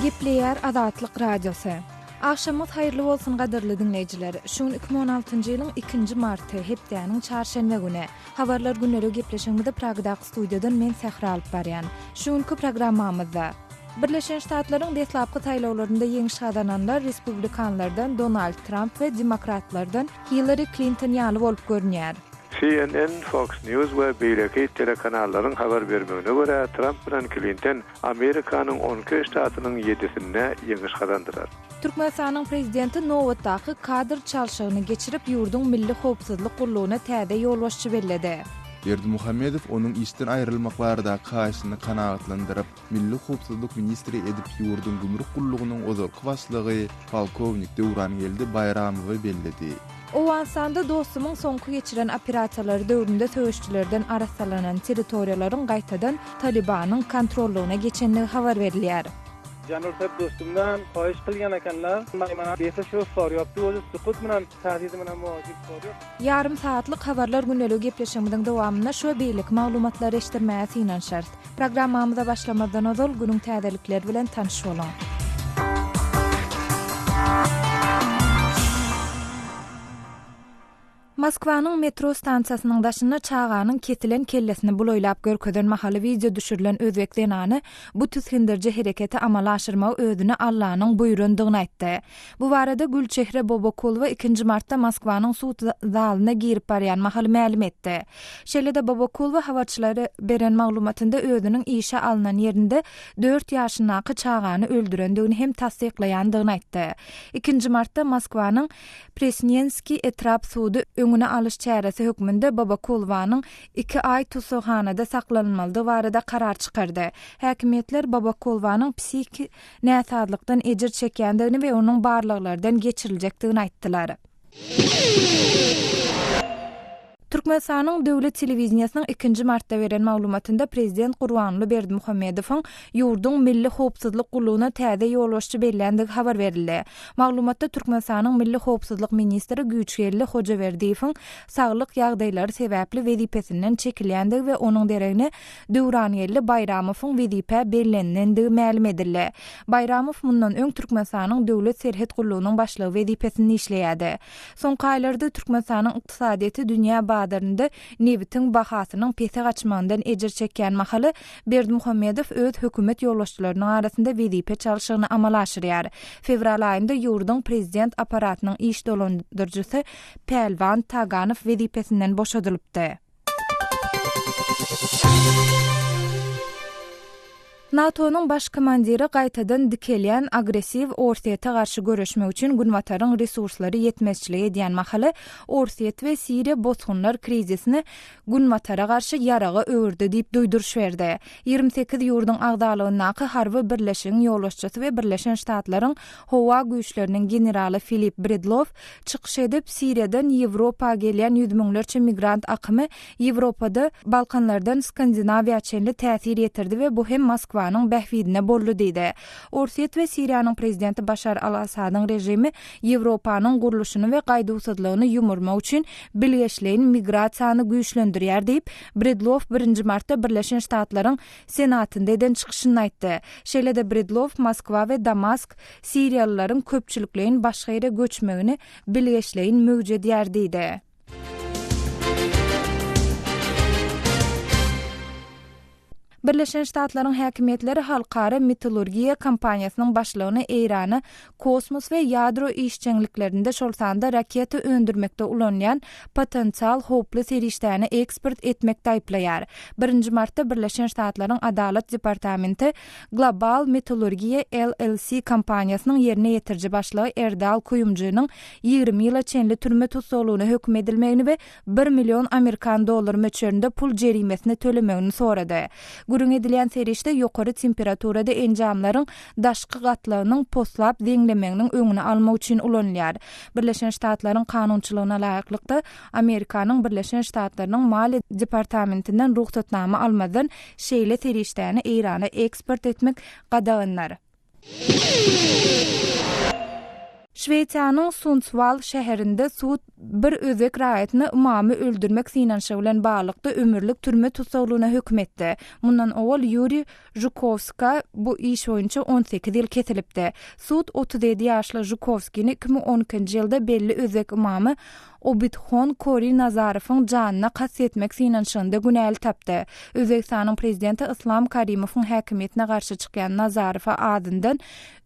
Gepleýär Azatlyk Radiosy. Agşamyňyz haýyrly bolsun gadyrly diňleýjiler. Şu gün 2016-njy ýylyň ikinji marty, hepdäniň çarşenbe güni. Habarlar gündelik gepleşigimizi Pragadaky studiýadan men Sähra alyp barýan. Şu günki programmamyzda. Birleşen Ştatlaryň deslapky saýlawlarynda ýeňiş gazananlar respublikanlardan Donald Tramp we demokratlardan Hillari Klinton ýaly bolup görünýär. CNN, Fox News we beýleki telekanallaryň habar bermegine görä, Tramp bilen Klinton Amerikanyň 12 ştatynyň ýedisinde ýeňiş gazandylar. Türkmenistanyň Prezidenti nobatdaky kadr çalşygyny geçirip, ýurduň Milli howpsuzlyk gullugyna täze ýolbaşçy belledi. Berdimuhamedow onuň işden aýrylmak baradaky haýyşyny kanagatlandyryp, Milli howpsuzlyk ministri edip ýurduň gümrük gullugynyň ozalky başlygy polkownik Döwrangeldi Baýramowy belledi. Owganystanda Dostumyň soňky geçiren operasiýalary döwründe söweşçilerden arassalanan territoriýalaryň gaýtadan Talybanyň kontrollygyna geçendigi habar berilýär. General sahib Dostumdan haýyş kylgan ekenler, Maýmana beýse şu Farýabda özi sukut bilen tähdidi bilen muwajyp Farýab. Ýarym sagatlyk Habarlar gündeligi gepleşigimiziň dowamynda şu we beýleki maglumatlary eşitdirmäge synanyşarys. Programmamyza başlamazdan ozal günüň täzelikleri bilen tanyş boluň. Moskwanyň metro stansiýasynyň daşynda çaganyň kesilen kellesini bulaýlap görkezen mahaly wideo düşürilen özbek zenany bu tisgindiriji hereketi amala aşyrmagy özüne Allanyň buýrandygyny aýtdy. Bu barada Gülçehre Bobokulowa ikinji martda Moskwanyň sud zalyna girip barýan mahaly mälim etdi. Şeýle-de Bobokulowa habarçylara beren maglumatynda özüniň işe alnan ýerinde dört ýaşyndaky çagany öldürendigini hem tassyklaýandygyny aýtdy. Ikinji martda Moskwanyň Presnenskiý etrap sudy öňüni alyş çäresi hökmünde Bobokulowanyň iki aý tussaghanada saklanylmalydygy barada karar çykardy. Häkimiýetler Bobokulowanyň psihiki näsazlykdan ejir çekýändigini we onuň barlaglardan geçiriljekdigini aýtdylar. Türkmenistanyň döwlet telewideniýesiniň ikinji martda beren maglumatynda prezident Gurbanguly Berdimuhamedowyň ýurduň Milli howpsuzlyk gullugyna täze ýolbaşçy belländigi habar berildi. Maglumatda Türkmenistanyň Milli howpsuzlyk ministri Güýçgeldi Hojaberdiýewiň saglyk ýagdaýlary sebäpli wezipesinden çekilýändigi we onuň deregine Döwrangeldi Baýramowyň wezipä bellenilendigi mälim edildi. Baýramow mundan öň Türkmenistanyň Döwlet serhet gullugynyň başlygy wezipesinde işleýärdi. Soňky aýlarda Türkmenistanyň ykdysadyýeti dünýä bazarynda nebitiň bahasynyň pese gaçmagyndan ejir çekýän mahaly, Berdimuhamedow öz hökümet ýolbaşçylarynyň arasynda wezipe çalşygyny amala aşyrýar. Fewral aýynda ýurduň prezident apparatynyň iş dolandyryjysy Pälwan Taganow wezipesinden boşadylypdy. NATO-nyň baş komandiri gaýtadan dikelýän agressiw Orsýete garşy göreşmek üçin Günbataryň resurslary ýetmezçilik edýän mahaly, Orsýet we Siriýa bosgunlar krizisini Günbatara garşy ýaraga öwürdi diýip duýduryş berdi. 28 ýurduň agzalygyndaky harby birleşigiň ýolbaşçysy we Birleşen Ştatlaryň Howa güýçleriniň generaly Filip Bredlow çykyş edip, Siriýadan Ýewropa gelýän ýüz müňlerçe migrant akymy Ýewropada Balkanlardan Skandinawiýa çenli täsir ýetirdi we bu hem Moskwanyň bähbidine boldy diýdi. Orsýet we Siriýanyň prezidenti Başar al-Assadyň režimi Ýewropanyň gurluşyny we gaýduwsyzlygyny ýumurmak üçin bilgeşleýin migrasiýany güýçlendirýär diýip, Bredlow birinji martda Birleşen Ştatlaryň Senatynda eden çykyşynda aýtdy. Şeýle-de Bredlow Moskwa we Damask siriýalylaryň köpçülikleýin başga ýere göçmegini bilgeşleýin möwjedýär diýdi. Birleşen Ştatlaryň häkimiýetleri halkara metallurgiýa kompaniýasynyň başlygyny Eýrana kosmos we ýadro işjeňliklerinde, şol sanda raketa öndürmekde ulanylýan potensial howply serişdäni eksport etmekde aýyplaýar. Birinji martda Birleşen Ştatlaryň Adalat departamenti Global Metallurgiýa LLC kompaniýasynyň ýerine ýetiriji başlygy Erdal Kuýumjynyň 20 ýyla çenli türme tussaglygyna höküm edilmegini we bir million amerikan dollary möçberinde pul jerimesini tölemegini sorady. Gürrüň edilýän serişde ýokary temperaturada enjamlaryň daşky gatlagynyň poslap zeňlemeginiň öňüni almak üçin ulanylýar. Birleşen Ştatlaryň kanunçylygyna laýyklykda, Amerikanyň Birleşen Ştatlarynyň Maliýe departamentinden rugsatnama almazdan şeýle serişdäni Eýrana eksport etmek gadagandyr. Şwesiýanyň Sundswall şäherinde sud bir özbek raýatyny ymamy öldürmek synanyşygy bilen baglylykda ömürlik türme tussaglygyna höküm etdi. Mundan owal Ýuriý Žukowskä bu iş boýunça 18 ýyl kesilipdi. Sud 37 ýaşly Žukowskini 2012-nji ýylda belli özbek ymamy Obidhon Kori Nazarowyň janyna kast etmek synanyşygynda günäli tapdy. Özbegistanyň prezidenti Yslam Karimowyň häkimiýetine garşy çykýan Nazarowa azyndan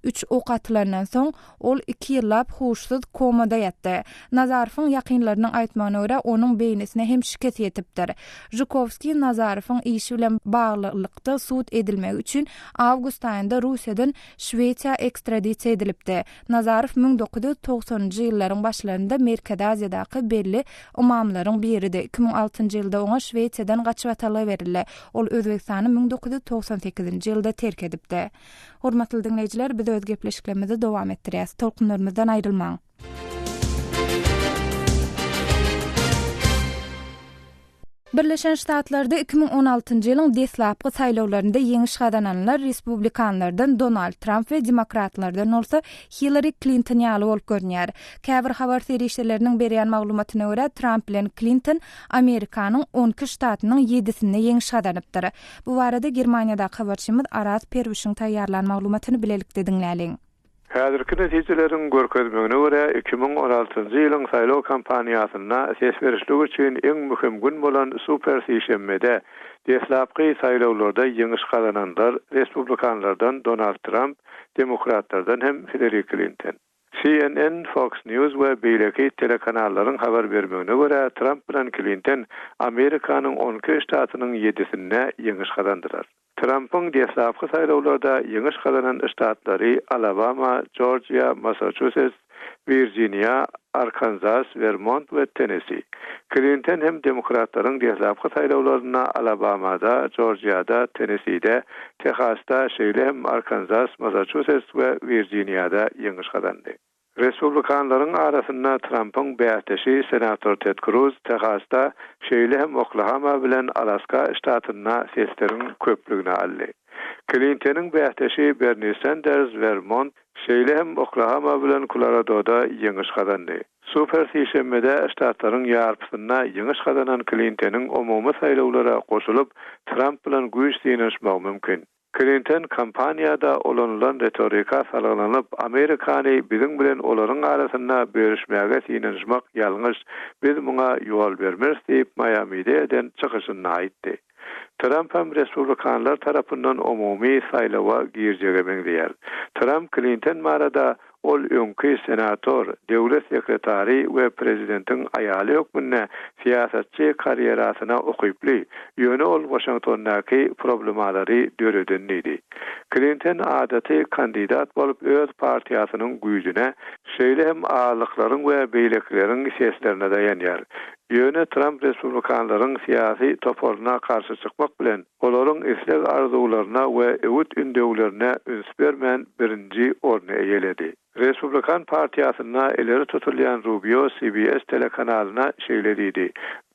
üç ok atylandan soň, ol iki ýyllap huşsuz komada ýatdy. Nazarowyň ýakynlarynyň aýtmagyna görä, onuň beýnisine hem şikes ýetipdir. Žukowskiý Nazarowyň işi bilen baglylykda sud edilmegi üçin awgust aýynda Russiýadan Şwesiýa ekstradisiýa edilipdi. Nazarow 1990-njy ýyllaryň başlarynda Merkezi Aziýadaky belli ymamlaryň biridi. 2006-njy ýylda oňa Şwesiýadan gaçybatalga berildi. Ol Özbegistany 1998-nji ýylda terk edipdi. Hormatly diňleýjiler, biz öz gepleşiklerimizi dowam etdirýäs. Tolkunlarymyzdan aýrylmaň! Birleşen Ştatlarda 2016-njy ýylyň deslapky saýlawlarynda ýeňiş gazananlar respublikanlardan Donald Tramp we demokratlardan bolsa Hillari Klinton ýaly bolup görünýär. Käbir habar serişdeleriniň berýän maglumatyna görä, Tramp bilen Klinton Amerikanyň on iki ştatynyň ýedisinde ýeňiş gazanypdyr. Bu barada Germaniýadaky habarçymyz Araz Perwişiň taýýarlan maglumatyny bilelikde diňläliň. Häzirki netijeleriň görkezmegine görä, 2016-njy ýylyň saýlaw kampaniýasynda ses berişlik üçin iň möhüm gün bolan super sişenbede deslapky saýlawlarda ýeňiş gazananlar respublikanlardan Donald Tramp, demokratlardan hem Hillari Klinton. CNN, Fox News we beýleki telekanallaryň habar bermegine görä, Tramp bilen Klinton Amerikanyň 12 ştatynyň ýedisinde ýeňiş gazandylar. Trampyň deslapky saýlawlarda ýeňiş gazanan ştatlary Alabama, Jorjiýa, Massaçusets, Wirjiniýa, Arkanzas, Wermont we Tennessee. Klinton hem demokratlaryň deslapky saýlawlarynda Alabamada, Jorjiýada, Tennesside, Tehasda, şeýle hem Arkanzas, Massaçusets we Wirjiniýada ýeňiş gazandy. Respublikanlaryň arasynda Trampyň bäsdeşi senator Ted Kruz Tehasda, şeýle hem Oklahama bilen Alaska ştatynda sesleriň köplügini aldy. Klintonyň bäsdeşi Berni Senders Wermont, şeýle hem Oklahama bilen Koloradoda ýeňiş gazandy. Super sişenbede ştatlaryň ýarpysynda ýeňiş gazanan Klintonyň umumy saýlawlara goşulyp, Tramp bilen güýç synanyşmagy mümkin. Klinton kampaniýada ulanylan ritorika salgylanyp, Amerikany biziň bilen olaryň arasynda bölüşmäge synanyşmak ýalňyş, biz muňa ýol bermeris diýip, Maýamide eden çykyşynda aýtdy. Tramp hem respublikanlar tarapyndan umumy saýlawa girjege meňzeýär. Tramp Klinton barada Ol öňki senator, döwlet sekretary we prezidentiň aýaly hökmünde syýasatçy karýerasyna ukyply, ýöne ol Waşingtondaky problemalary döreden diýdi. Klinton adaty kandidat bolup öz partiýasynyň güýjüne, şeýle hem azlyklaryň we beýlekileriň seslerine daýanýar. Ýöne Tramp respublikanlaryň syýasy toparyna garşy çykmak bilen, Olaryň isleg-arzuwlaryna we öwüt-ündewlerine üns bermän birinji orny eýeledi. Respublikan partiýasynda ileri tutulýan Rubio CBS telekanalyna şeýle diýdi,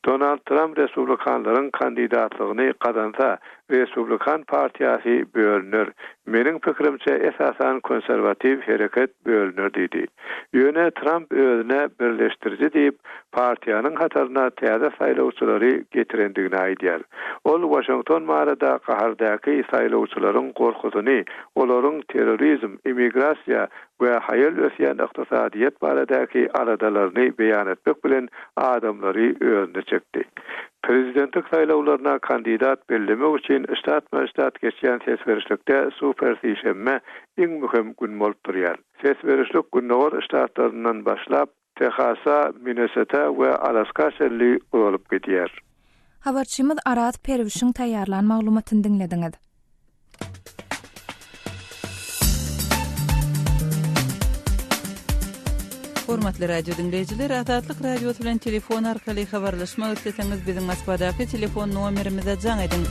Donald Tramp respublikanlaryň kandidatlygyny gazansa, Respublikan partiýasy bölüner. Meniň pikirimçe, esasan konserwatiw hereket bölüner diýdi. Ýöne Tramp özüne birleşdiriji diýip, partiýanyň hataryna täze saýlawçylary getirendigini aýdýar. Ol Waşington barada gahardaky saýlawçylaryň gorkusyny, olaryň terrorizm, immigrasiýa we haýal ösýän ykdysadyýet baradaky aladalaryny beýan etmek bilen adamlary özüne çekdi. Prezidentlik saýlawlaryna kandidat bellemek üçin ştatma-ştat geçýän ses berişlikde super sişenbe iň möhüm gün bolup durýar. Ses berişlik gündogar ştatlaryndan başlap, Tehasa, Minnesota we Alaska çenli uzalyp gidýär. Habarçymyz Araz Perwişiň taýýarlan maglumatyny diňlediňiz. Hormatly radio diňleýjiler, Azatlyk Radiosy bilen telefon arkaly habarlaşmak isleseňiz, biziň Moskwadaky telefon nomerimize jaň ediň.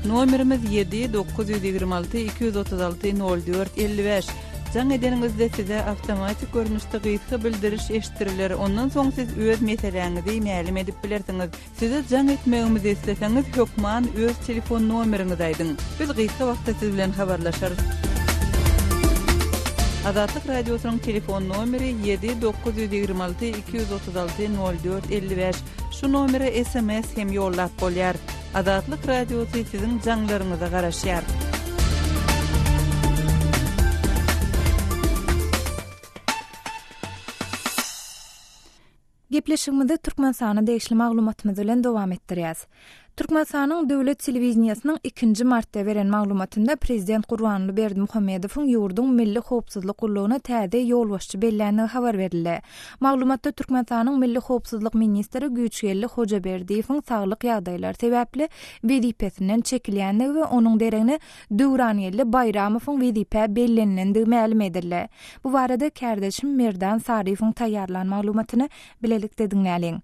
Nomerimiz 7 926 236 04 55. Jaň edeniňizde size awtomatik görnüşde gysga bildiriş eşitdiriler, ondan soň siz öz meseläňizi mälim edip bilersiňiz. Size jaň etmegimizi isleseňiz, hökman öz telefon nomeriňizi aýdyň. Biz gysga wagtda siz bilen habarlaşarys. Azatlyk Radiosynyň telefon nomeri ýedi 926 236 04 55. Şu nomere sms hem ýollap bolýar. Azatlyk Radiosy siziň jaňlaryňyza garaşýar. Gepleşigimizi Türkmenistana degişli maglumatymyz bilen dowam etdirýäs. Türkmenistanyň döwlet telewideniýesiniň ikinji martda beren maglumatynda prezident Gurbanguly Berdimuhamedowyň ýurduň Milli howpsuzlyk gullugyna täze ýolbaşçy belländigi habar berildi. Maglumatda Türkmenistanyň Milli howpsuzlyk ministri Güýçgeldi Hojaberdiýewiň saglyk ýagdaýlary sebäpli wezipesinden çekilýändigi we onuň deregine Döwrangeldi Baýramowyň wezipä bellenilendigi mälim edildi. Bu barada kärdeşim Merdan Saryýewiň taýýarlan maglumatyny bilelikde diňläliň.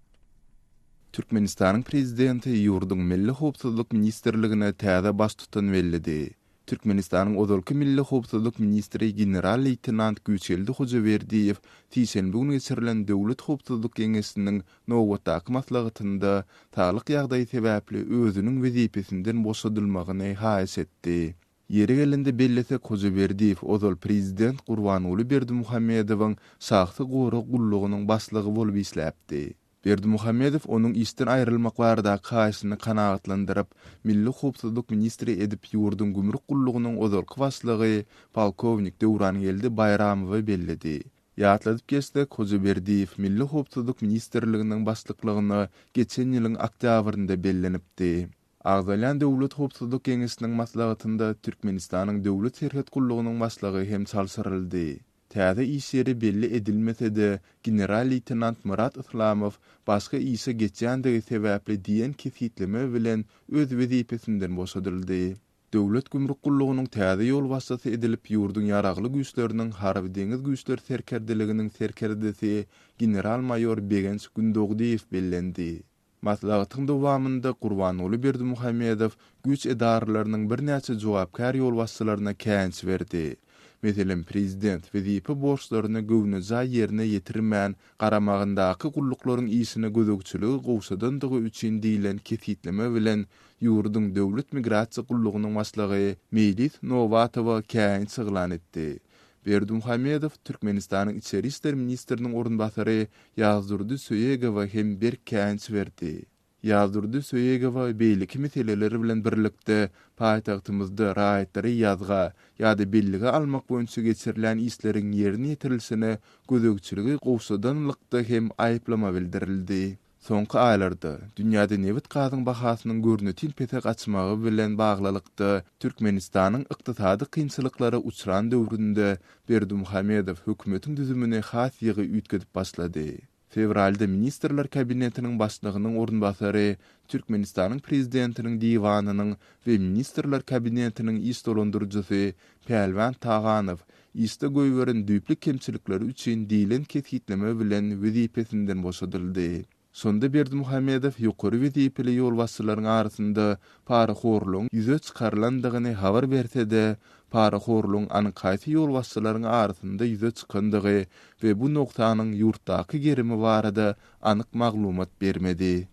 Türkmenistanyň Prezidenti ýurduň Milli howpsuzlyk ministrligine täze baştutan belledi. Türkmenistanyň ozalky Milli howpsuzlyk ministri general-leýtenant Güýçgeldi Hojaberdiýew sişenbe güni geçirilen Döwlet howpsuzlyk geňeşiniň nobatdaky maslahatynda saglyk ýagdaýy sebäpli özüniň wezipesinden boşadylmagyny haýyş etdi. Ýeri gelende bellesek, Hojaberdiýew ozal prezident Gurbanguly Berdimuhamedowyň şahsy gorag gullugynyň başlygy bolup işläpdi. Berdimuhamedow onuň işden aýrylmak baradaky haýyşyny kanagatlandyryp, milli howpsuzlyk ministri edip ýurduň gümrük gullugynyň ozalky başlygy polkownik Döwrangeldi Baýramowy belledi. Ýatladyp geçsek, Hojaberdiýew Milli howpsuzlyk ministrliginiň başlyklygyna geçen ýylyň oktýabrynda bellenipdi. Agzalýan Döwlet howpsuzlyk geňeşiniň maslahatynda Türkmenistanyň Döwlet serhet gullugynyň başlygy hem çalşyryldy. Täze iş ýeri belli edilmese-de, general-leýtenant Myrat Yslamow başga işe geçýändigi sebäpli diýen kesgitleme bilen öz wezipesinden boşadyldy. Döwlet gümrük gullugynyň täze ýolbaşçysy edilip ýurduň Ýaragly Güýçleriniň Harby-deňiz güýçleri serkerdeliginiň serkerdesi general-maýor Begenç Gündogdyýew bellendi. Maslahatyň dowamynda Gurbanguly Berdimuhamedow güýç edaralarynyň birnäçe jogapkär ýolbaşçylaryna käýinç berdi. Meselem, prezident wezipe borçlaryny göwnejaý ýerine ýetirmän, garamagyndaky gulluklaryň işine gözegçiligi gowşadandygy üçin diýlen kesgitleme bilen ýurduň Döwlet migrasiýa gullugynyň başlygy Meýlis Nobatowa käýinç yglan etdi. Berdimuhamedow Türkmenistanyň içeri işler ministriniň orunbasary Ýazdurdy Söýegowa hem berk käýinç berdi. Ýazdurdy Söýegowa beýleki meseleler bilen birlikde, paýtagtymyzda raýatlary ýazga ýa-da bellige almak boýunça geçirilýän işleriň ýerine ýetirilişine gözegçiligi gowşadanlykda hem aýyplama bildirildi. Soňky aýlarda dünýäde nebit-gazyň bahasynyň görnetin pese gaçmagy bilen baglylykda, Türkmenistanyň ykdysady kynçylyklara uçran döwründe Berdimuhamedow hökümetiň düzümini has ýygy üýtgedip başlady. Fewralda Ministrler Kabinetiniň Başlygynyň orunbasary, Türkmenistanyň Prezidentiniň Diwanynyň we Ministrler Kabinetiniň iş dolandyryjysy Pälwan Taganow işde goýberen düýpli kemçilikleri üçin diýlen kesgitleme bilen wezipesinden boşadyldy. Şonda Berdimuhamedow ýokary wezipeli ýolbaşçylaryň arasynda parahorlugyň ýüze çykarylandygyny habar berse-de, parahorlugyň anyk haýsy ýolbaşçylaryň arasynda ýüze çykandygy we bu nogsanyň ýurtdaky gerimi barada anyk maglumat bermedi.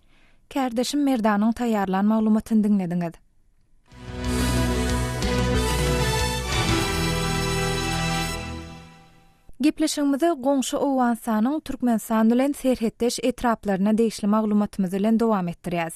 Kärdeşim Merdanyň taýýarlan maglumatyny diňlediňiz. Gepleşigimizi goňşy Owganystanyň Türkmenistan bilen serhetdeş etraplaryna degişli maglumatymyz bilen dowam etdirýäs.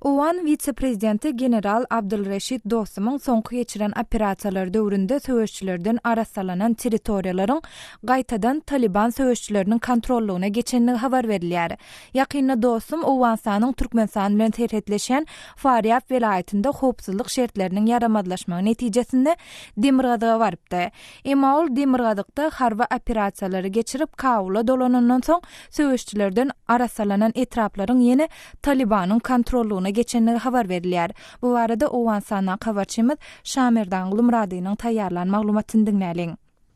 Owgan wise-prezidenti general Abdulreşit Dostumyň soňky geçiren operasiýalary döwründe söweşçilerden arassalanan territoriýalaryň gaýtadan Talyban söweşçileriniň kontrollygyna geçendigi habar berilýär. Ýakynda Dostum Owganystanyň Türkmenistan bilen serhetleşýän Farýab welaýatynda howpsuzlyk şertleriniň ýaramazlaşmagy netijesinde demirgazyga barypdy. Emma ol demirgazykda harby operasiýalary geçirip, Kabula dolanandan soň, söweşçilerden arassalanan etraplaryň ýene Talybanyň kontrollygyna geçendigi habar berilýär. Bu barada Owganystandaky habarçymyz Şamerdan Gulumyradynyň taýýarlan maglumatyny diňläliň.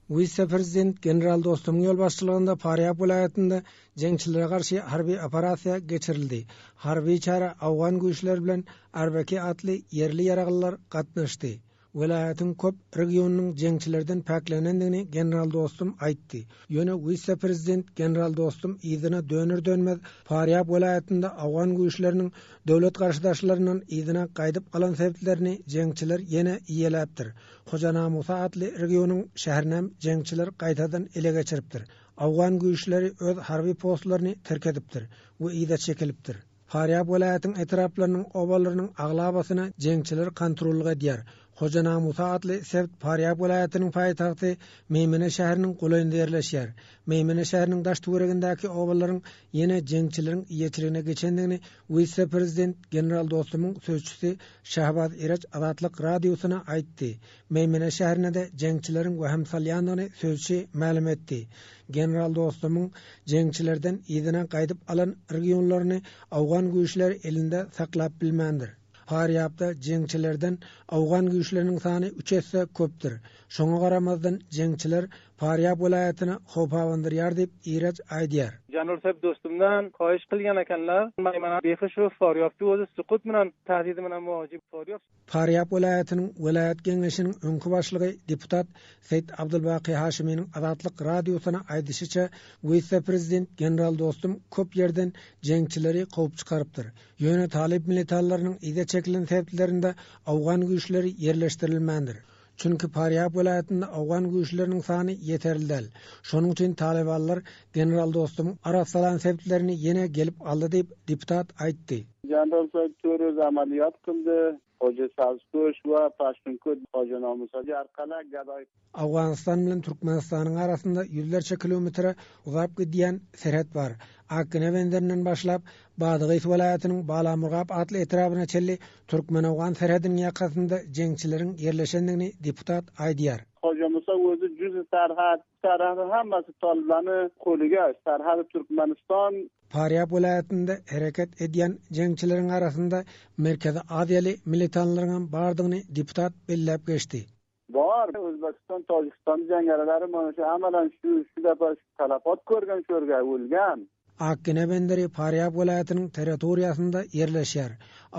Wise-prezident general Dostumyň ýolbaşçylygynda Farýab welaýatynda jeňçilere garşy harby operasiýa geçirildi. Harby çärä owgan güýçleri bilen Arbeki atly ýerli ýaraglylar gatnaşdy. Welaýatyň köp regionynyň jeňçilerden päklenendigini general Dostum aýtdy. Ýöne wise-prezident general Dostum yzyna döner-dönmez Farýab welaýatynda owgan güýçleriniň döwlet garşydaşlaryndan yzyna gaýdyp alan sebitlerini jeňçiler ýene eýeläpdir. Hojanamusa atly regionyň şäherinem jeňçiler gaýtadan ele geçiripdir. Owgan güýçleri öz harby postlaryny terk edipdir we yza çekilipdir. Farýab welaýatyň etraplarynyň obalarynyň aglabasyna jeňçiler kontrollyk edýär. Hojanamusa atly sebit Farýab welaýatynyň paýtagty Meýmene şäheriniň golaýynda ýerleşýär. Meýmene şäheriniň daş-töweregindäki obalaryň ýene jeňçileriň eýeçiligine geçendigini wise-prezident general Dostumyň sözçüsi Şahbaz Ireç Azatlyk Radiosyna aýtdy. Meýmene şäherine-de jeňçileriň wehim salýandygyny sözçi mälim etdi. General Dostumyň jeňçilerden yzyna gaýdyp alan regionlaryny owgan güýçleri elinde saklap bilmändir. Farýabda jeňçilerden owgan güýçleriniň sany üç esse köpdür. Şoňa garamazdan jeňçiler Farýab welaýatyna howp abandyrýar diýip, Ireç aýdýar. General sahib dostumdan haýyş kylgan ekenler, Maýmana behi şu Farýabda özi sukut bilen tahdidi bilen wajyp Farýab. Farýab welaýatynyň welaýat geňeşiniň öňki başlygy deputat Seýit Abdulbaky Haşiminiň Azatlyk Radiosyna aýdyşyça, wise-prezident general Dostum köp ýerden jeňçileri kowup çykarypdyr. Ýöne talyp militanlarynyň yza çekilen sebitlerinde owgan güýçleri ýerleşdirilmändir. Çünki Farýab welaýatynda owgan güýçleriniň sany ýeterli däl. Şonuň üçin talybanlar general Dostumyň arassalan sebitlerini ýene gelip aldy diýip, deputat aýtdy. General Said Töre amaliyat kyldy. Hoja Sabzpöş we Paştunköt Hoja Nomusa Jarkala Gadaý. Owganystan bilen Türkmenistanyň arasynda ýüzlerçe kilometre uzap gidýän serhet bar. Akgine benderinden başlap, Badagys welaýatynyň Balamurgap atly etrabyna çenli türkmen-owgan serhediniň ýakasynda jeňçileriň ýerleşendigini deputat aýdýar. Hoja Musa özi jüzi serhet, serhediň hemmesi talyplany qolyga, serhedi Türkmenistan. Farýab welaýatynda hereket edýän jeňçileriň arasynda Merkezi Aziýaly militanlaryňam bardygyny deputat belläp geçdi. Bar. Özbekistan, Täjigistan jeňňerileri mana şu amalan şu şu defa şu talafat körgen şörge ölgen. Akgine benderi Farýab welaýatynyň territoriýasynda ýerleşýär.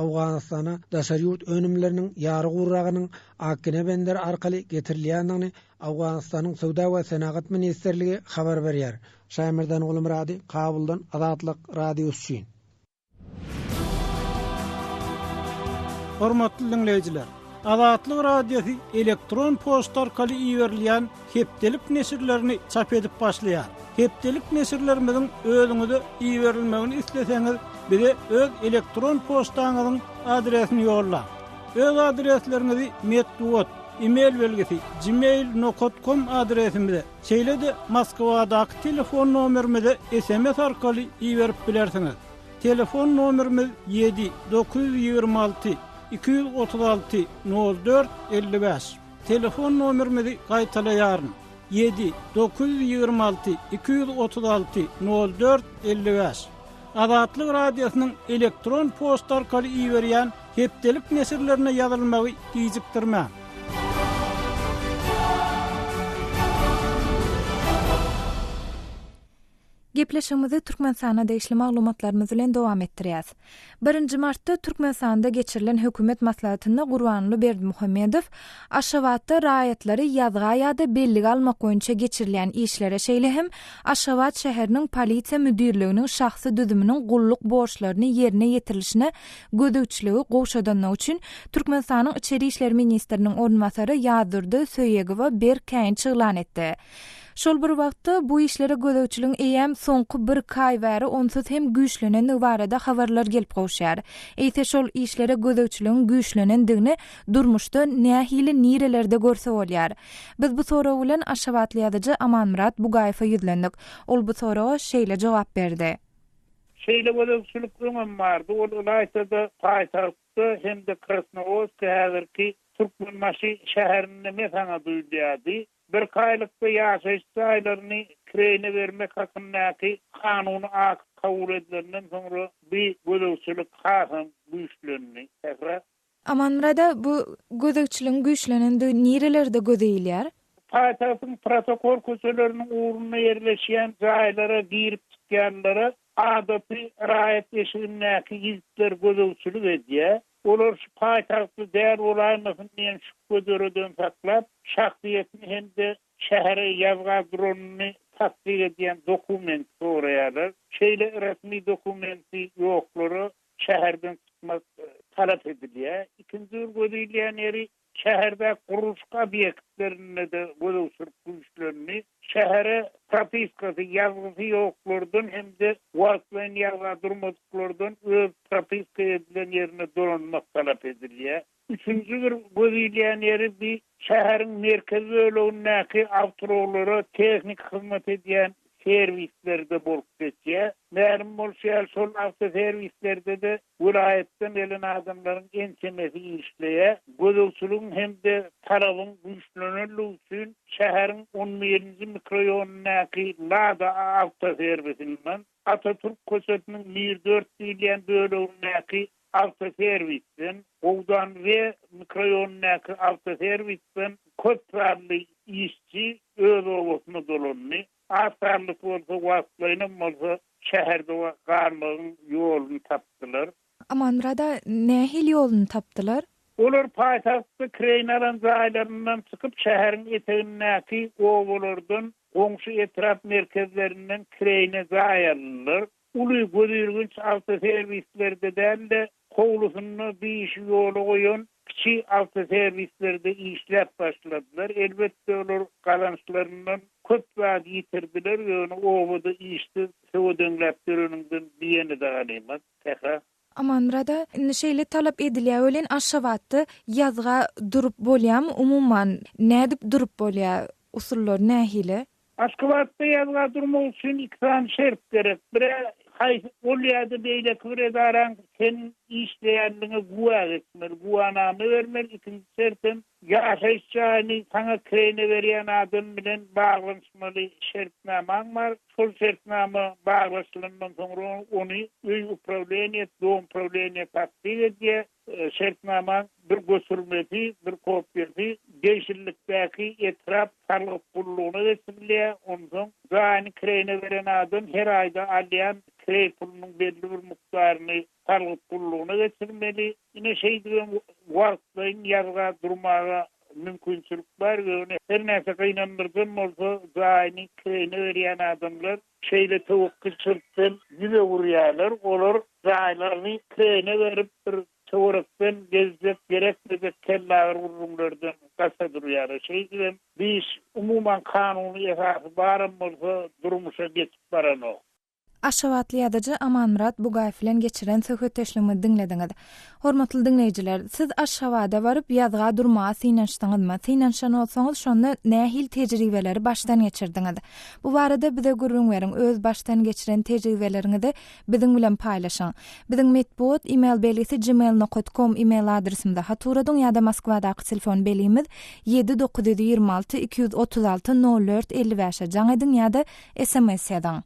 Owganystana daşary ýurt önümleriniň ýary gurragynyň Akgine benderi arkaly getirilýändigini Owganystanyň Söwda we senagat ministrligi habar berýär. Şaýmerdan Gulmyrady, Kabuldan Azatlyk Radiosy üçin. Hormatly diňleýjiler! Azatlyk Radiosy elektron poçta arkaly iberilýän hepdelik neşirlerini çap edip başlaýar. Hepdelik neşirlerimiziň özüňize iberilmegini isleseňiz, bize öz elektron poçtaňyzyň adresini ýollaň. Öz adresleriňizi metbugat, e-mail belgisi, gmail nokat kom adresimize, şeýle-de Moskwadaky telefon nomerimize sms arkaly iberip bilersiňiz. Telefon nomerimiz ýedi, 926 236 04 55. Telefon nomerimizi gaýtalaýaryn, ýedi, 926 236 04 55. Azatlyk Radiosynyň elektron poçta arkaly iberýän hepdelik neşirlerine ýazylmagy gijikdirmäň. Gepleşigimizi Türkmenistana degişli maglumatlarymyz bilen dowam etdirýäs. Birinji martda Türkmenistanda geçirilen hökümet maslahatynda Gurbanguly Berdimuhamedow Aşgabatda raýatlary ýazga ýa-da bellige almak boýunça geçirilýän işlere, şeýle hem Aşgabat şäheriniň Polisiýa müdirliginiň şahsy düzüminiň gulluk borçlaryny ýerine ýetirilişine gözegçiligi gowşadanlygy üçin Türkmenistanyň içeri işler ministriniň orunbasary Ýazdurdy Söýegowa berk käýinç yglan etdi. Şol bir wagtda, bu işlere gözegçiligiň eýýäm soňky birki aý bäri onsuz hem güýçlenendigi barada habarlar gelip gowuşýar. Eýse şol işlere gözegçiligiň güýçlenendigini durmuşda nähili, nirelerde görse bolýar? Biz bu sorag bilen aşgabatly ýazyjy Amanmyrat Bugaýewe ýüzlendik. Ol bu soraga şeýle jogap berdi. Şeýle gözegçilik öňem bardy, ol ylaýta-da paýtagtda hem-de Krasnowodsk häzirki Türkmenbaşy şäherinde mesaňa duýulýardy. Birki aýlykda ýaşaýyş jaýlaryny kireýine bermek hakyndaky kanuny akt kabul edilenden soňra bi gözegçilik hasam güýçlendi. Sähra. Amanmyrada, bu gözegçiligiň güýçlenendigi nirelerde göze ilýär? Paýtagtyň protokol köçeleriniň ugrunda ýerleşýän jaýlara girip-çykýanlara adaty raýat eşigindäki ýigitler gözegçilik edýär. Olar şu paýtagtly däl bolaýmasyn diýen şübhe döreden saklap, şahsyýetini hem-de şähere ýazga duranyny tassyk edýän dokument soraýarlar. Şeýle resmi dokumenti ýoklara şäherden çykmak talap edilýär. Ikinji bir göz ilýän ýeri, şäherdäki gurluşyk obýektlerinde-de gözegçilik güýçlendi. Şähere propiskasy, ýazgysy ýoklardan hem-de wagtlaýyn ýazga durmadyklardan öz propiska edilen ýerine dolanmak talap edilýär. Üçünji bir göz ilýän ýeri bi şäheriň merkezi bölegindäki awtoulaglara tehniki hyzmat edýän serwislerde bolup geçýär. Mälim bolşy ýaly, şol awtoserwislerde-de welaýatdan gelen adamlaryň ençemesi işleýär. Gözegçiligiň hem-de talabyň güýçlenenligi üçin şäheriň on birinji mikroýonyndaky Lada awtoserwisinden, Atatürk köçesiniň Mir dört diýilýän bölegindäki awtoserwisden, Gowdan We mikroýonyndaky awtoserwisden köp sanly işçi öz obasyna dolandy. Az sanlysy bolsa wagtlaýynam bolsa şäherde galmagyň ýoluny tapdylar. Amanmyrat aga, nähili ýoluny tapdylar? Olar paýtagtda kireýine alan jaýlaryndan çykyp, şäheriň etegindäki obalardan, goňşy etrap merkezlerinden kireýine jaý aldylar. Uly, gözilginç awtoserwislerde däl-de, howlusynda bir işi ýola goýan kiçi awtoserwislerde işläp başladylar. Elbetde, olar gazançlaryndan köp zady ýitirdiler, ýöne obada işsiz söwedeňläp ýöreniňden diýeni-de ganymat. Sähra. Amanmyrada, indi şeýle talap edilýär welin, Aşgabatda ýazga durup bolýarmy umuman, nädip durup bolýar, usullary nähili? Aşgabatda ýazga durmak üçin iki sany şert gerek. Biri haýsy ol ýa-da beýleki bir edaraň seniň işleýänligiňe güwä geçmeli, güwanama bermeli, ikinji şertem ýaşaýyş jaýyny saňa kireýine berýän adam bilen baglanyşmaly şertnamaň bar. Şol şertnama baglaşylandan soňra ony öý uprawleniýesi, dom uprawleniýe tassyk edýär. Şertnamaň bir göçürmesi, bir kopiýasy degişlilikdäki etrap salgyt gullugyna geçirilýär. Onsoň jaýyny kireýine beren adam her aýda alýan kireý pulunyň belli bir mukdaryny salgyt gullugyna geçirmeli. Ine, şeýdibem wagtlaýyn ýazga durmaga mümkinçilik bar. Ýöne her näçe gynandyryjam bolsa, jaýyny kireýine berýän adamlar Şeýle töwekgelçilikden ýüz öwürýärler, olar jaýlaryny kireýine berip, bir töwerekden geljek gerekmejek kellagyr gürrüňlerden gaça durýarlar. Şeýdibem bu iş umuman kanuny esasy baram bolsa durmuşa geçip baranok. Aşgabatly ýazyjy Amanmyrat Bugaýew bilen geçiren söhbetdeşligimizi diňlediňiz. Hormatly diňleýjiler, siz Aşgabada baryp, ýazga durmaga synanyşdyňyzmy? Synanyşan bolsaňyz, şonda nähili tejribeleri başdan geçirdiňiz? Bu barada bize gürrüň beriň, öz başdan geçiren tejribeleriňizi biziň bilen paýlaşyň. Biziň metbugat email belgisi gmail nokat kom email adresimize hat ugradyň ýa-da Moskwadaky telefon belgimiz 7 926 236 04 55-e jaň ediň ýa-da sms ýazyň.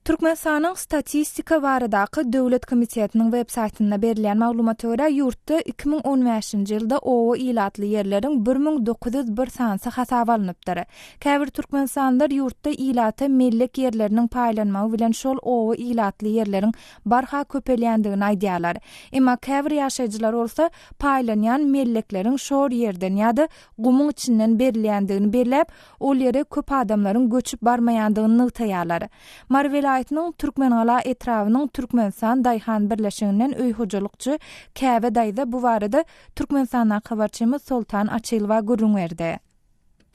Türkmenistanyň Statistika baradaky döwlet komitetiniň web saýtynda berilýän maglumata görä, ýurtda 2015-nji ýylda oba ilatly ýerleriň 1901 sanysy hasaba alnypdyr. Käbir türkmenistanlylar ýurtda ilata mellek ýerleriniň paýlanmagy bilen şol oba ilatly ýerleriň barha köpelýändigini aýdýarlar. Emma käbir ýaşaýjylar bolsa paýlanýan mellekleriň şor ýerden ýa-da gumuň içinden berilýändigini belläp, ol ýere köp adamlaryň göçüp barmaýandygyny nygtaýarlar. Mary welaýatynyň Türkmengala etrabynyň Türkmenistan daýhan birleşiginden öý hojalykçy Käbe daýza bu barada Türkmenistandaky habarçymyz Soltan Açylowa gürrüň berdi.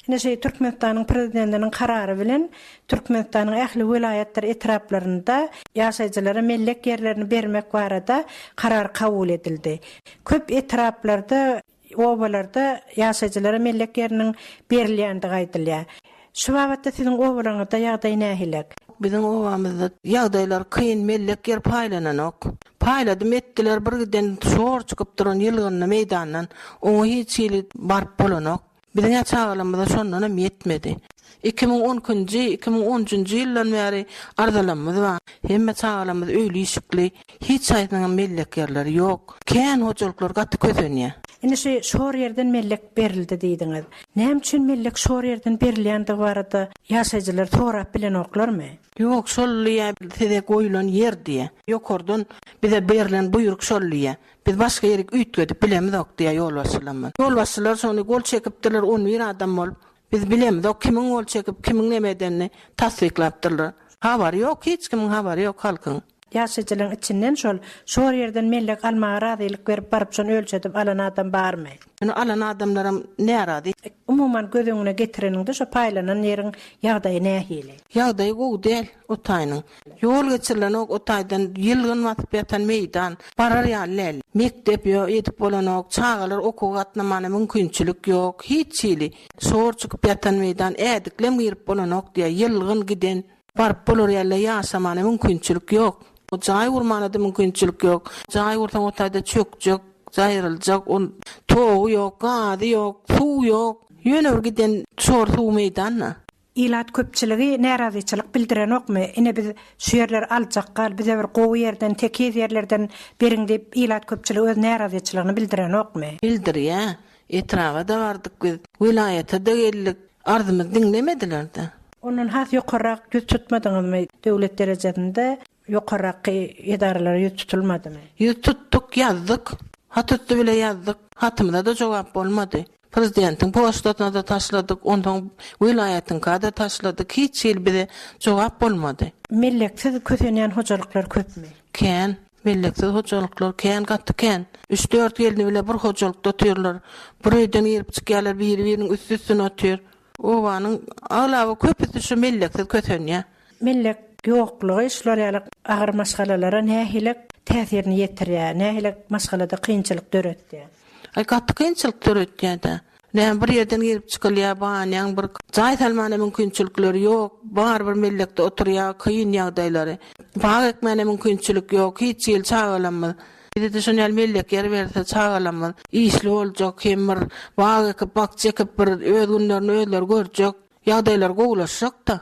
Ine şeý Türkmenistanyň Prezidentiniň karary bilen Türkmenistanyň ähli welaýatdyr etraplarynda ýaşaýjylara mellek ýerlerini bermek barada karar kabul edildi. Köp etraplarda, obalarda ýaşaýjylara mellek ýeriniň berilýändigi aýdylýar. Şu babatda siziň obalaryňyzda ýagdaý nähilek? Biziň obamyzda ýagdaýlar kyn, mellek ýer paýlananok. Paýladym etdiler bir giden şor çykyp duran ýylgynly meýdandan oňa hiç hili baryp bolanok. Biziň-ä çagalarymyza şondanam ýetmedi. 2012-nji, 2013-nji ýyldan bäri arzalarymyz bar. Hemme çagalarymyz öýli-işikli, hiç haýsynyňam mellek ýerleri ýok. Kän hojalyklar gaty kösenýär. Indi şu şor ýerden mellek berildi diýdiňiz. Näme üçin mellek şor ýerden berilýändigi barada ýaşaýjylar sorap bilenoklarmy? Ýok, şol diýýä, size goýlan ýer diýýä. Ýokardan bize berlen buýruk şol diýýä. Biz başga ýerik üýtgedip bilemizok diýýä ýolbaşçylarymyz. Ýolbaşçylar şony gol çekipdirler on bir adam bolup. Biz bilemizok kimiň gol çekip, kimiň neme edenini tassyklapdyrlar. Habary ýok, hiç kimiň habary ýok halkyň. Ýaşaýjylaryň içinden şol şor ýerden mellek almaga razylyk berip baryp şony ölçedip alan adam barmy? Ýöne alan adamlaram närazy. Umuman göz öňüne getireniňde şo paýlanan ýeriň ýagdaýy nähili? Ýagdaýy gowy däl o taýynyň. Ýol geçirilenok o taýdan ýylgyn basyp ýatan meýdan. Barar ýaly däl. Mekdep ýok, edip bolanok, çagalar okuwa gatnamana mümkinçilik ýok, hiç hili. Şor çykyp ýatan meýdan, ädiklem girip bolanok diýýär, ýylgyn giden. Baryp bolar ýaly ýaşamana mümkinçilik ýok. Jaý gurmana-da mümkinçilik ýok. Jaý gursaň o taýda çökjek, jaýryljak, ol togy ýok, gazy ýok, suw ýok. Ýöne bir giden şor suw meýdanda. Ilat köpçüligi närazyçylyk bildirenokmy? Ine biz şu ýerleri aljak gal, bize bir gowy ýerden, tekiz ýerlerden beriň diýip ilat köpçüligi öz närazyçylygyny bildirenokmy? Bildirýä. Etraba-da bardyk biz, welaýata-da geldik. Arzymyzy diňlemediler-de. Ondan has ýokarrak ýüz tutmadyňyzmy? Döwlet derejesinde ýokarrakky edaralara ýüz tutulmadymy? Ýüz tutduk, ýazdyk. Hat üsti bile ýazdyk. Hatymyza-da jogap bolmady. Prezidentiň poçtasyna-da taşladyk, onsoň welaýatyňka-da taşladyk. Hiç hili bize jogap bolmady. Melleksiz kösenýän hojalyklar köpmi? Kän. Melleksiz hojalyklar kän, gaty kän. Üç-dört gelni bile bir hojalykda otyrlar. Bir öýden girip çykýarlar, biri-biriniň üsti-üstüne otyr. Obanyň aglaba köpüsi şu melleksiz kösenýär. Mellek ýoklugy şular ýaly agyr maşgalalara nähili täsirini ýetirýär, nähili maşgalada kynçylyk döretýär? Aý, gaty kynçylyk döretýär-dä. Näme bir ýerden girip çykylýar, banýaň bir jaý salmana mümkinçilikleri ýok, barybir mellekde oturýar, kyn ýagdaýlary. Bag ekmäne mümkinçilik ýok, hiç hili çagalarymyz. Bize-de şon ýaly mellek ýer berse çagalarymyz işli boljak, hem bir bag ekip, bakja ekip bir öz günlerini özleri görjek, ýagdaýlary gowulaşjak-da.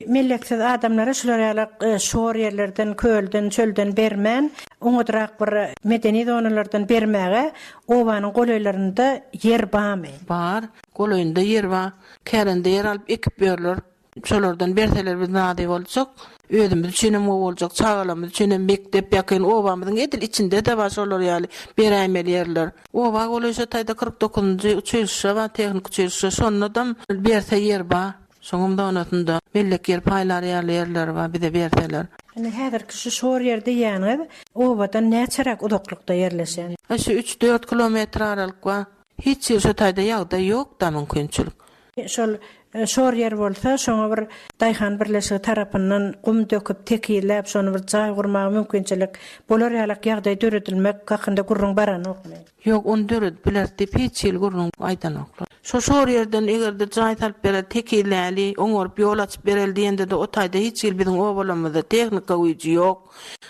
Melleksiz adamlara şular ýaly şor ýerlerden, kölden, çölden bermän, oňadrak bir medeni zonalardan bermäge obanyň golaýlarynda ýer barmy? Bar. Golaýynda ýer bar. Kärende ýer alyp ekip ýörler. Şolardan berseler biz razy boljak. Özümiz üçinem gowy boljak, çagalarymyz üçinem mekdep ýakyn, obamyzyň edil içinde-de bar şolar ýaly beräýmeli ýerler. Oba golaý şo taýda 49-njy uçilişşe bar, tehniki uçilişşe, şondadam berse ýer bar. Şoňam zonasynda mellek ýer paýlar ýaly ýerleri bar, bize berseler. Indi häzirki şu şor ýer diýýäniňiz obadan näçeräk uzaklykda ýerleşen? Şu üç-dört kilometr aralyk bar. Hiç ýer şo taýda ýagdaý ýok-da mümkinçilik. Şol şor ýer bolsa, şoňa bir daýhan birleşigi tarapyndan gum döküp, tekizläp, şony bir jaý gurmaga mümkinçilik bolar ýalak ýagdaý döredilmek hakynda gürrüň baranokmy? Ýok, ony döredip bileris diýip hiç hili gürrüň aýdanoklar. Şo şor ýerden eger-de jaý salyp bereli, tekizläli, oňaryp ýol açyp bereli diýende-de o taýda hiç hili biziň obalarymyzda tehnika güýji ýok,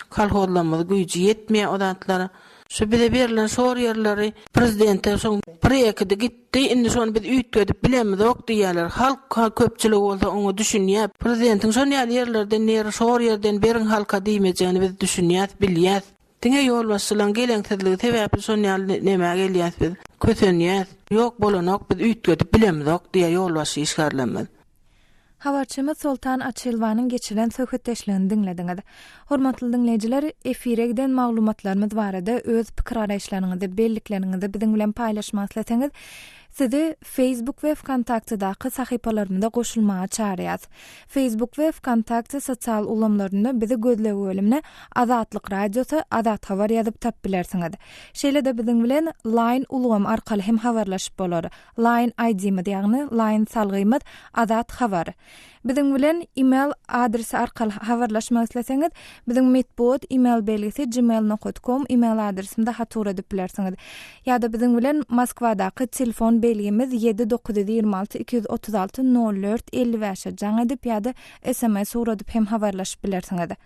kolhozlarymyz güýji ýetmeýär o zatlara. Şu bize berlen şor ýerleri prezidente şoň proýekidi gitdi, indi şony biz üýtgedip bilemizok diýýärler. Halk köpçüligi bolsa oňa düşünýär. Prezidentiň şon ýaly ýerlerden ýer şor ýerden beriň halka diýmejegini biz düşünýäs, bilýäs. Diňe ýolbaşçylaň geleňsizligi sebäpli şon ýaly nämä gelýäs biz. Kösenýäs. Ýok bolanok biz üýtgedip bilemizok diýýär ýolbaşçy işgärlerimiz. Habarçymyz Soltan Açylowanyň geçiren söhbetdeşligini diňlediňiz. Hormatly diňleýjiler, efire giden maglumatlarymyz barada öz pikir-garaýyşlaryňyzy, bellikleriňizi biziň bilen paýlaşmak isleseňiz, sizi Facebook we Wkontaktedaky sahypalarymyza goşulmaga çagyrýas. Facebook we Wkontakte sosial ulgamlarynda bizi gözleg bölümine Azatlyk Radiosy, Azat Habar ýazyp tapyp bilersiňiz. Şeýle-de biziň bilen Line ulgamy arkaly hem habarlaşyp bolar. Line ID-miz ýagny Line salgymyz Azat Habar. Biziň bilen email adresi arkaly habarlaşmak isleseňiz, biziň metbugat email belgisi gmail nokat kom email adresimize hat ugradyp bilersiňiz. Ýa-da biziň bilen Moskwadaky telefon belgimiz 7 926 236 04 55-e jaň edip ýa-da sms ugradyp hem habarlaşyp bilersiňiz.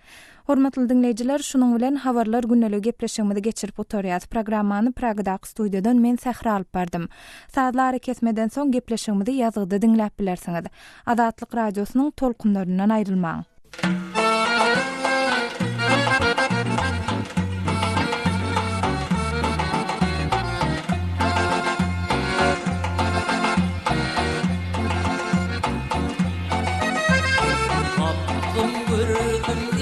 Hormatly diňleýjiler, şunuň bilen Habarlar gündeligi gepleşigimizi geçirip gutarýas. Programmany Pragadaky studiýadan men Sähra alyp bardym. Sazly arakesmeden soň gepleşigimizi ýazgyda diňläp bilersiňiz. Azatlyk Radiosynyň tolkunlaryndan aýrylmaň. Görküm.